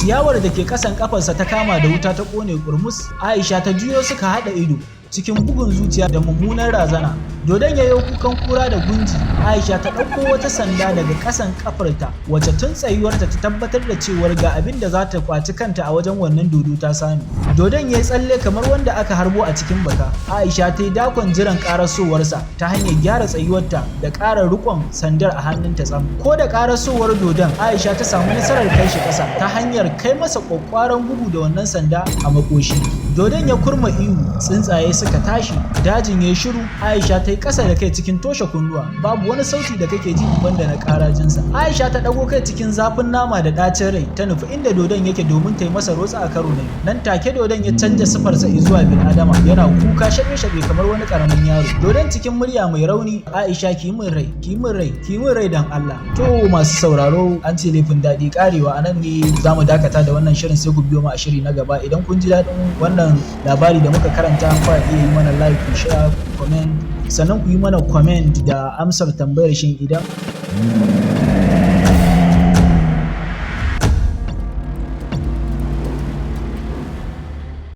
Ciyawar da ke ƙasan ƙafarsa ta kama da wuta, ta ƙone ƙurmus. Aisha ta juyo, suka haɗa ido cikin bugun zuciya da mummunan razana. Dodon ya yi kukan kura da gunji. Aisha ta ɗauko wata sanda daga ƙasan ƙafarta, wacce tun tsayuwarta ta tabbatar da cewar ga abin da za ta kwaci kanta a wajen wannan dodo ta sami. Dodon ya yi tsalle kamar wanda aka harbo a cikin baka. Aisha ta yi dakon jiran ƙarasowarsa ta hanyar gyara tsayuwarta da ƙara riƙon sandar a hannunta tsam. Ko da ƙarasowar dodon, Aisha ta samu nasarar kai shi ƙasa ta hanyar kai masa ƙwaƙƙwaran bugu da wannan sanda a makoshi. Dodon ya kurma ihu, tsuntsaye suka tashi, dajin ya shiru. Aisha ta yi ƙasa da kai cikin toshe kunnuwa, babu wani sauti da kake ji banda na ƙarajinsa. Aisha ta ɗago kai cikin zafin nama da ɗacin rai, ta nufi inda dodon yake domin ta yi masa rotsa a karo na biyu. Nan take dodon ya canja sifarsa zuwa bil'adama, yana kuka shaɓe-shaɓe kamar wani ƙaramin yaro. Dodon cikin murya mai rauni, "Aisha, ki min rai, ki min rai, ki min rai dan Allah." To, masu sauraro, an ce laifin daɗi ƙarewa. A nan ne za mu dakata da wannan shirin, sai ku biyo mu a shiri na gaba. Idan kun ji daɗin wannan labari da muka karanta, kwa iya yi mana like, ku share, comment, sannan ku yi mana comment da amsar tambayar, shin idan